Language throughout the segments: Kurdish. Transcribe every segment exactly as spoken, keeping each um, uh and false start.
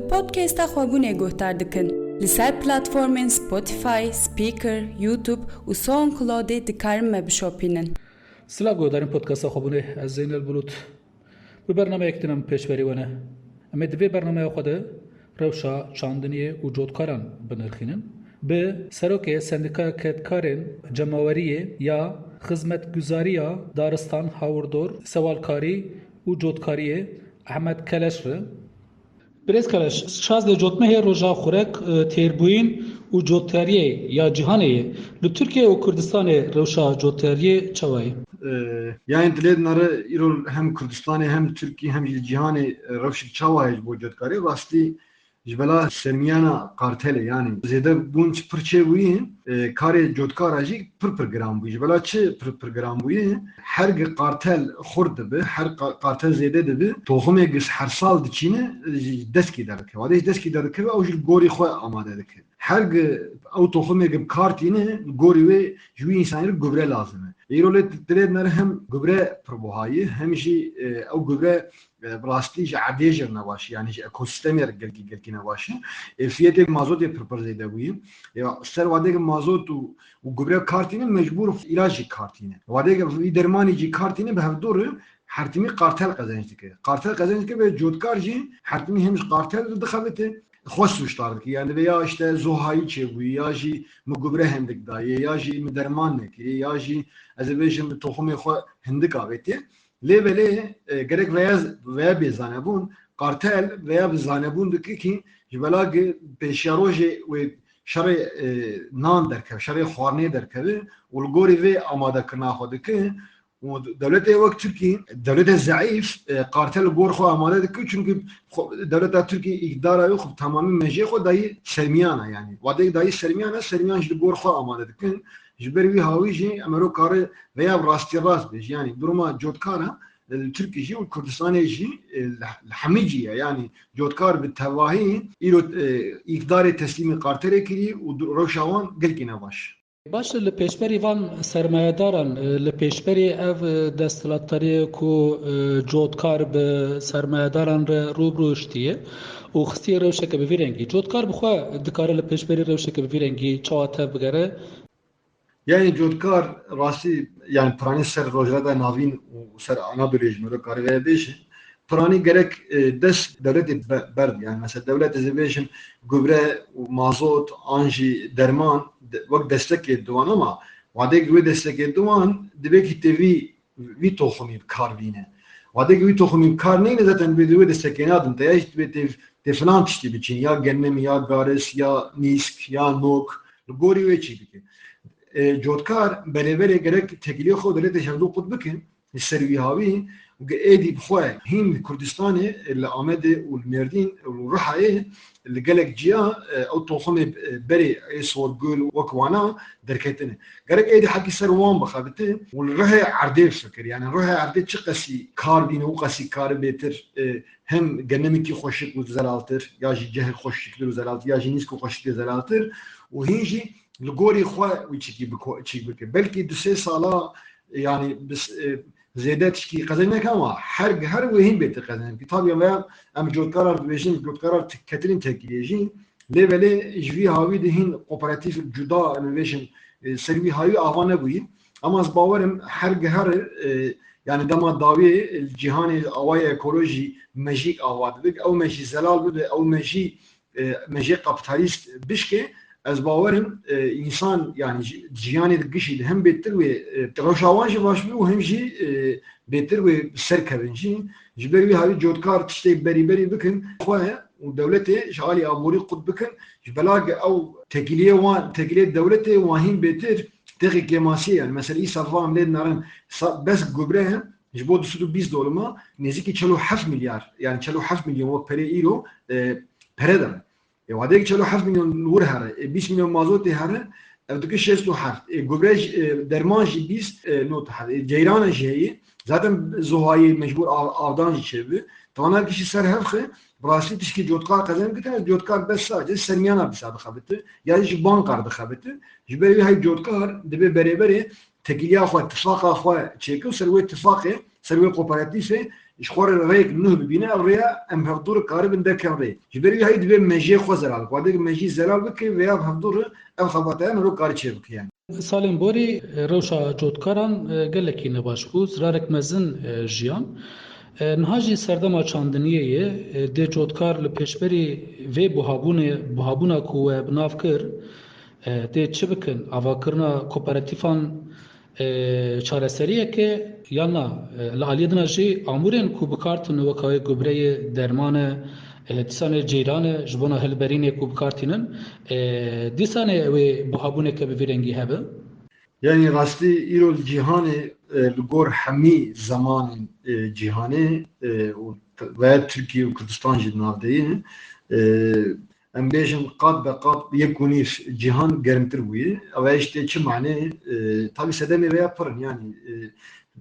Podcasta Xwebûnê guhdar dikin. Li ser platformên Spotify, Spreaker, YouTube û SoundCloudê dikarin me bişopînin. Silav guhdarên podcasta Xwebûnê, ez Zeynel Bulut. Bi bernameyek din em pêşberî we ne. Em ê di vê bernameya xwe de rewşa çandiniyê û cotkaran binirxînin. Bi serokê Sendîkaya Kedkarên Cemaweriyê ya Xizmetguzariya Daristan, Hawirdor, Sewalkarî û Cotkariyê Ehmed Keleş re, Birêz Keleş, şazdeh Cotmehê roja xurek, e, têrbûyîn û cotkariyê ya cîhanê ye. Li Tirkiye û Kurdistanê rewşa cotkariyê çawa ye? E, yani dilê nare îro hem Kurdistanê hem Tirkiye hem jî cîhanê, e, rewşik çawa ye ji bo cotkariyê? Rastî ji bela sermiyana Kartelê, yani zêde bûn pir çêbûyî, e, karê cotkara jî pir pir giran bûyî. Ji bela çi pir pir giran bûyî? Her gi Kartel xurt dibi, her ka-, Kartel zêde dibi, toxumê gi her sal diçîne, e, ji deskî derdikeve. Wadê ji deskî derdikeve, ew jî li gorî xwe amade dike. Her gi ew toxumê gi bi kar tîne, li gorî wê ji wî însanî re gubre lazim e. Îro lê dilê nere hem gubre pirbuha ye, hem jî, e, ew gubre e, bi rastî ji erdê jî nebaş e, yani ji ekosîstemê re gelkî, gelkî nebaş e. E, fiyetê mazotê pir pir zêde bûye. Ya, ser wadê ke mazot û, û gubre kar tîne, mecbûr îlac jî kar tîne. Wadê ke vî dermanî jî kar tîne, bi hevdû re her timî Kartel qezenc dike. Kartel qezenc dike ve cotkar jî her timî hem ji Kartel re dixebite, xwe sûcdar dike. Yani ve ya işte zohayî çêbûye, ya jî min gubre hindik daye, ya jî min derman nekiriye, ya jî ez ê bêjim min toxumê xwe hindik avêtiye. Lê belê, e, gerek veya, veya bê zanebûn, Kartel veya bi zanebûn dike kî ji bela gi pêşiya rojê wê şerê, e, nan derkeve, şerê xwarinê derkeve û li gorî vê amadekirina xwe dike û dewletê wek Tirkî, dewletê zeîf, e, Kartel li gor xwe amade dike, çunkî xwe, dewleta Tirkî îktidara wê xwe bi temamî mejê xwe dayî sermiyana, yani. Wadê dayî sermiyana, sermiyan jî li gor xwe amade dikin. Ji ber wî hawî jî em ero kare veya bi rastî rast bêjî, yani duruma cotkara, e, li Tirkî jî û Kurdistanê jî, e, li, li hemî cî ye. Yani cotkar bi tevahî îro, e, îkdarê teslîmî Kartelê kirî û du-, rewşa wan gelkî ne baş. Baş e, li pêşberî van sermayedaran, e, li pêşberî ev, e, desthilatdariyê ku, e, cotkar bi sermayedaran re rû bi rû şitiye û xistiye rewşeke bi vî rengî. Cotkar bi xwe dikare li pêşberî rewşeke bi vî rengî çawa tev bigere? Yani cotkar rastî, yani piranî ser Rojhilata Navîn û ser Anadolê ji me re karî veye bêjin. Piranî gerek, e, dest dewletê be-, berd. Yani mesela dewlet ez ê bêjim gubre û mazot an jî derman de-, wek destekê diwan, ama wadê wê destekê diwan dibe ki tê vî, vî toxumî bi kar bîne. Wadê wî toxumî bi kar neyne zaten wê, wê destekê nadin. Te ya jî wê tê, tê filan tiştî biçin. Ya genim, ya garis, ya nîsk, ya nok. Li gorî wê çî bike. E, cotkar berê berê gerek tekîlê xwe dewletê hevdû qut bikin, li ser wî hawî, û êdî bi xwe hîn li Kurdistanê, li Amedê û li Mêrdîn û li Rihayê, li gelek ciya, e, ew toxumê, e, berê ê sorgul wek wana derketine. Gerek êdî hekî ser wan bixebite û li Rihê erdê bifikir. Yani Rihê erdê çi qesî kar bîne û qesî kare bêtir, e, hem genemekî xweşik û zelaltir, ya jî cehek xweşiktir û zelaltir, ya jî nîsk û xweşiktir zelaltir û hîn jî li gorî xwe wî çikî biko-, çîk bike. Belkî du sê sala, yani, bis-, e, zêde tişkî qezenc neke, ama her, her wê hîn bêtir qezenc bike. Tabii veya em cotkara dibêjin, cotkara te-, ketirîn tekiliyê jî, lê belê ji vî hawî de hîn kooperatif cuda, em ê bêjin, e, ser wî hawî ava nebûyî. Ama ez bawerim her gihere, e, yani dema dawiyê, e, cîhanê awayê ekolojî mejîk ava dibik, ew mejî zelal bibe, ew mejî e, mejê kapitalîst bişke, ez bawerim, e, însan, yani ji-, jiyanê di gişî de hem bêtir wê, e, rewşa wan jî baş bî û hem jî, e, bêtir wê bi ser kevin jî. Ji ber wî hawî cotkar tiştê berî berî bikin, xwe û dewletê ji alî aborî qut bikin, ji bela ge ew tekîliyê wan, tekîliyê dewletê wan hîn bêtir, têxê kêmasiyê, yani mesela îsal van lê narin sa-, bes gubre, ji bo du sed û bîst dolima nêzîkî çel û heft milyar, yani çel û heft milyon wek perê îro, e, pere de. E, wadeyek çel û heft milyon li wir here, e, bîst milyon mazotê here, ev dike şêst û heft. E, gubre jî, e, derman jî bîst, e, not heft. E, ceyrana jî heye. Zaten zohayê mecbûr av-, avdan jî çêbi. Tawana kişî ser hev xe, bi rastî tişkî cotkar qezenc bikite, cotkar bes sadece sermiyana bisa dixebite. Ya jî ji bankar dixebite. Ji ber wî hay cotkar dibe berêberê tekîliya xwe, tifaqa xwe çêke û ser wê tifaqê, ser wê kooperatîfê Ji xwe re rêyek nuh bibîne, ev rêya em hevdû re karibin derkevin rê. Ji ber wî hayî divê mejiyê xwe zelal bike. Wadê mejî zelal bike, vêya hevdû re ev xebata ya mirov karî çê bike yani. Salên Borî, e, rewşa cotkaran, e, gelekî nebaş bû, zirarek mezin, e, jiyan. E, niha jî serdema çandiniyê ye, e, dê cotkar li pêşberî vê buhabûnê, buhabûna ku we bi nav kir, e, dê çi bikin? Avakirina kooperatîfan, e, çareseriyek e yan na? E, li aliyê din a jî amûrên ku bi kar tînin weka wê gubreyê, derman e, e, dîsanê ceyran e, ji bona hilberînê ku bi kar tînin, e, dîsanê wê buhabûneke bi vî rengî hebe? Yanî rastî îro li cîhanê, e, li gor hemî zemanên, e, cîhanê, e, û t-, veya Tirkiye û Kurdistan jî di nav de ye. E, em bêjin qat be qat yek û nîv cîhan germtir bûye. Ev işte çi mane? E, tabî sedemê veya pir in, yanî, e,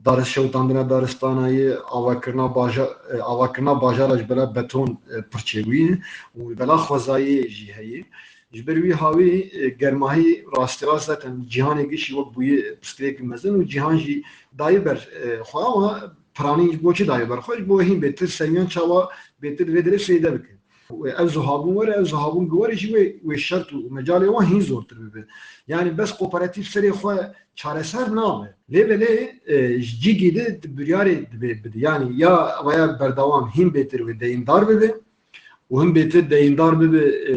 daris-, şewitandina daristanayê, avakirina baja-, e, avakirina bajara ji bela beton, e, pir çêbûye û bela xwezayê jî heye. Ji ber wî hawî, e, germahî rastî rast zaten cîhanê gişî wek bûye pirsgirêkî mezin û cîhan jî dayî ber, e, xwe, ama piranî ji bo çi dayî ber xwe? Ji bo hîn bêtir seviyan çawa bêtir vê derê fêde bike. Ev zihabûn were, ev zihabûn giwere jî wê, wê şert û mecalê wan hîn zortir bibe. Yani bes kooperatif serê xwe çareser nabe. Lê belê, e, ji cîgî de biryarê dibê bide. Yani ya veya berdewam hîn bêtir wê deyîndar bibe û hîn bêtir deyîndar bibe, e,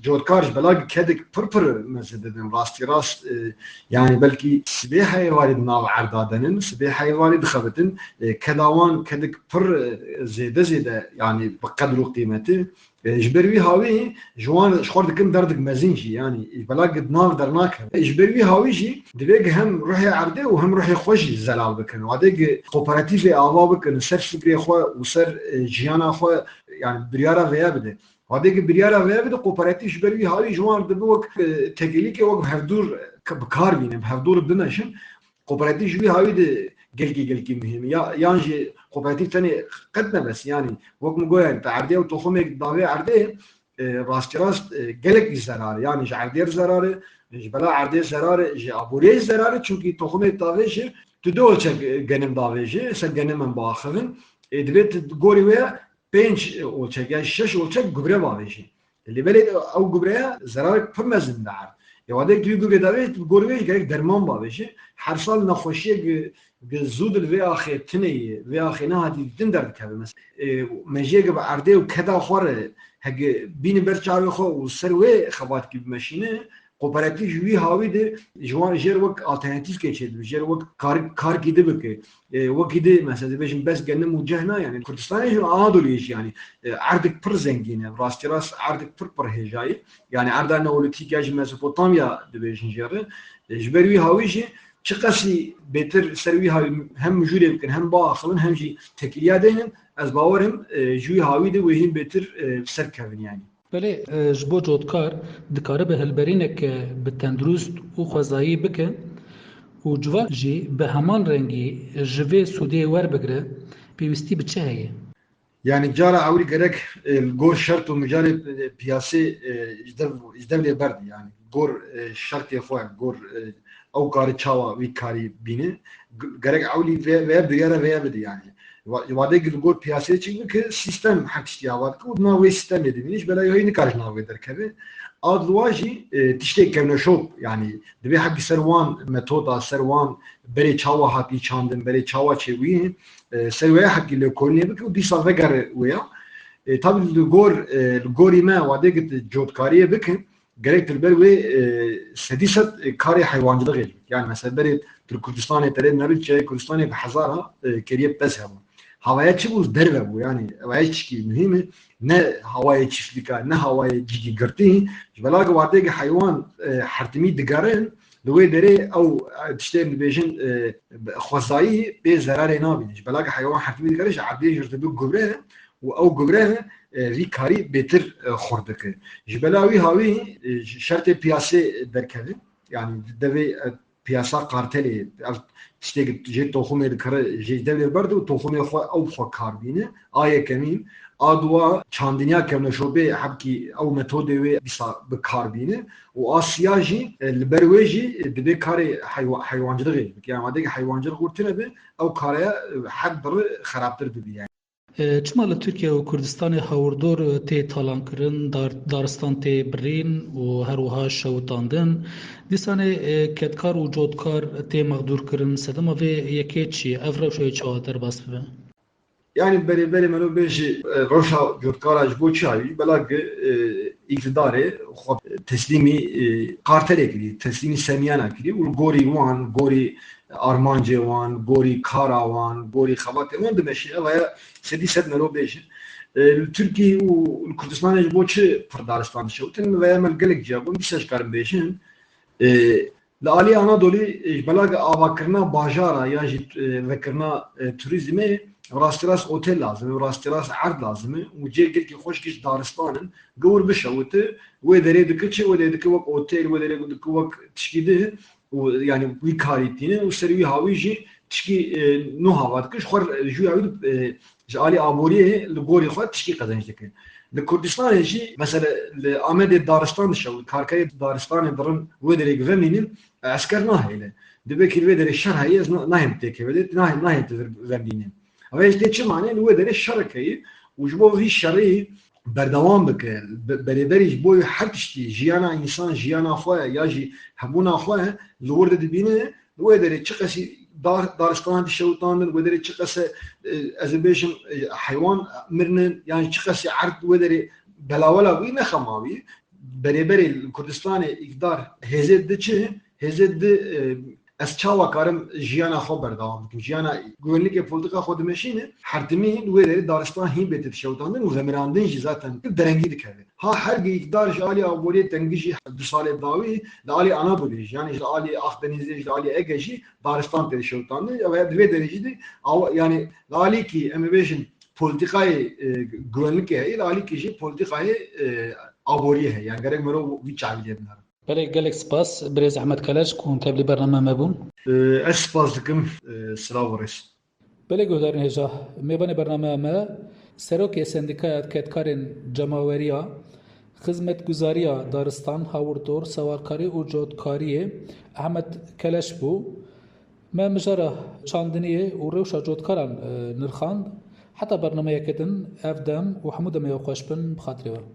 cotkar ji belagî kedik pir pir mezin dibin. Rastî rast, e, yani belkî sibê heyê warî di nav erda denin, sibê heyê warî dixebitin, e, keda wan kedik pir, e, zêde zêde, yani bi qedr û qîmeti. E, ji ber wî hawî ji wan ji xwe dikin derdik mezin jî, yanî belagî di nav dernakeve. E, ji ber wî hawî jî divê ki hem ruhê erdê û hem ruhê xwe jî zelal bikin. Wadê ki kooperatîfê ava bikin, ser fikrê xwe û ser, e, jiyana xwe, yani biryara vêya bide. Wadê ki biryara vêya bide, kooperatîf ji ber wî hawî ji wan dibe wek, e, tekelîkê, wek hevdûr, e, bi kar bîne, bi hevdûr bimeşin. Kooperatîf ji wî hawî de gelkî, gelkî muhîm e. Ya, yan jî kooperatîf tenê qet nebes. Yanî wek min got, yani te erdê ew toxumê davê erdê, e, rastî rast, e, gelek jî zerar e. Yanî ji erdê re zerar e, ji bela erdê zerar e, ji aboriyê jî zerar e. Çunkî toxumê davê jî tu du olçek, e, genim davê jî, ser genim em biaxivin. E, divê tu gorî wê pênc olçek, yani şeş olçek gubre bavêjî. Lê belê ew gubreya zerarek pir mezin de erd. Ya wadek tu wî gubre davêjî, tu gorî wê jî gerek derman bavêjî. Her sal nexweşiyek gi, gi zû di li vê axê tune ye, vê axê nehatî dîtin derdikeve. Mes-, e, mejiyek bi erdê û keda xwe re hege bînin ber çavê xwe û ser wê xebatkî bimeşîne, kooperatîf ji wî hawî de ji wan jêr wek alternatîfkê çêdibe, jêr wek kar, karkî di bike. E, wekî di, mesela, dibêjin bes genim û ceh na, yani Kurdistanê jî, Anadoluyê jî, yani, e, erdik pir zengîn e, rastî rast erdik pir pir hêja ye. Yani erda Neolîtîk ya jî Mezopotamya dibêjin jê re. E, ji ber wî hawî jî çiqasî bêtir ser wî hawî hem mijûrê bikin, hem biaxivin, hem jî tekiliya deynin, ez bawer im, e, ji wî hawî de wê hîn bêtir, e, ser kevin yani. Belê, e, ji bo cotkar dikaribe hilberîneke bi tendurist û xwezayî bike û civak jî bi heman rengî ji vê sûdê werbigire, pêwîstî bi çi heye? Yani cara ewilî gerek, e, li gor şert û mijarê, e, piyasê, e, ji dev, ji dev lê berdî yani. Gor, e, şertê xwe, gor, e, ew karî çawa wî karî bîne. G-, gerek ewilî vê, vê biryara vêya bide yani. Wa-, wadê li gor piyasê çi bike, sîstem her tiştî ava dike û di nav wê sîstemê dimîne, ji bela wê nikare ji nav wê derkeve. A di wa jî, e, tiştê kevneşop, yani divê hebkî ser wan metoda, ser wan berê çawa hatî çandin, berê çawa çêbûyî, e, ser wê hebkî lêkolînê bike û dîsa vegere wê ya. E, tabî li gor, e, li gorî me wadê ki tu cotkariyê bikin, gerek tu li ber wê, e, sedî sed, e, karê heywancilixê jî. Yani mesela berê tu li Kurdistanê, terê Merûçe Kurdistanê bi hezara, e, keriye pez hebû. Havaya çi bû? Derve bû. Yani havaya çikî muhîm e. Ne hawayê çiftlik a, ne hawayê cîgî girtî. Ji bela ki wadê ki heywan, e, hertimî digerin, li wê derê ew, e, tiştên dibêjin, e, xwezayî pê zerarê nabîne. Ji bela ki heywan hertimî digere, ji erdê jî dibe gubre û ew gubre, e, vî karî bêtir, e, xurt dike. Ji bela wî hawî, e, ji şertê piyasê derkeve. Yani devê, e, piyasa kartelê, ev tiştê ki jê toxumê dikare, jê devê berde û toxumê xwe ew xwe kar bîne. A yekemîn, a dua çandiniya kevneşopê hebkî ew metodê wê dîsa bi kar bîne. Û a siya jî, e, li ber wê jî, e, dibê karê heywa-, heywancilixê bike. Yani wadê ki heywancilix wir tune be, ew kareya, e, heb bi xerabtir dibî yani. E, çima li Tirkiye û Kurdistanê hawirdor, e, tê talankirin, dar, daristan tê birîn û her wiha şewitandin? Dîsanê, e, kedkar û cotkar tê mexdûrkirin. Sedema vê yekê çi ye? Ev rewşa wê çawa derbas bibe? Yani berê berê mero bêjî, e, rewşa cotkara ji bo çi hayî? Belagî, e, îktidarê xwe teslîmî, e, kartelê kirî, teslîmî semiyana kirî û li gorî wan, gorî armancê wan, gorî kara wan, gorî xebatê wan dimeşî. Ev ya sedî sed mero bêjin. E, li Tirkî û li Kurdistanê ji bo çi pir daristan dişewtin? Ve ya me li gelek ciya bûn, dîsa ji karin bêjin. E, Li alî Anadolî, e, ji belagî avakirina bajara ya jî, e, vekirina, e, turîzmê rasterast otel lazim e, rasterast erd lazim e û cê gelkî xweş giş daristan in. Gewr bişewite, wê derê dike çi? Wê derê dike wek otel, wê derê dike wek tişkî di û yani wî karî tîne û ser wî hawî jî tişkî, e, nû hava dike. Ji xwe re, ji wî hawî, e, ji alî aboriyê li gorî xwe tişkî qezenc dike. Li Kurdistanê jî, mesela li Amedê daristan dişewin, karkerê daristanê dirin wê derê vemînin, esker nahêle. Dibê kî li vê derê şer heye, ez na-, nahêm têkeve de, nahêm, nahêm tê vemînin. Ev işte çi mane? Li wê derê şerek heye û ji bo vî şerî berdewam bike. Be-, berêberî ji bo her tiştî, jiyana însan, jiyana xwe ya jî hebûna xwe li wir de dibîne, Wê derê çi qesî dar, daristana dişewitandin, wê derê çi qese, e, ez ê bêjim, e, heywan mirinin, yan çi qesî erd wê derê belawela wî nexe mawî. Berêberê li Kurdistanê îkdar hêzê di çi? Hêzê di, e, ez çawa karim jiyana xwe berdewam bikim? Jiyana güvenlikê polîtîka xwe dimeşîne, hertimî li wê derê daristan hîn bête dişewitandin û vemirandin jî zaten derengî dikeve. Ha her gi îkdar ji alî aboriyê tengî jî du salê dawî li alî Anadolê jî, yanî ji alî Akdenîzê, ji alî Ege jî daristan tê şewitandin. Ew ya di vê derê jî de awa, yanî li alîkî em ê bêjin polîtîkayê, e, güvenlikê heye, li alîkî jî polîtîkayê, e, aboriyê heye. Yani gerek mero vî çavî lê binere. Belê, gelek spas birêz Ehmed Keleş ku hûn tevlî bername me bûn. E, ez spas dikim, e, silav û rêz. Belê guhdarên hêja, mêvanê bernameya me, Serokê Sendîkaya Kedkarên Cemaweriya Xizmetguzariya Daristan, Hawirdor, Sewarkarî û Cotkariyê Ehmed Keleş bû. Me mijara çandiniyê û rewşa cotkaran, e, nirxand. Heta bernameyeke din ev dem û hemû demê we xweş bin, bi xatirê we.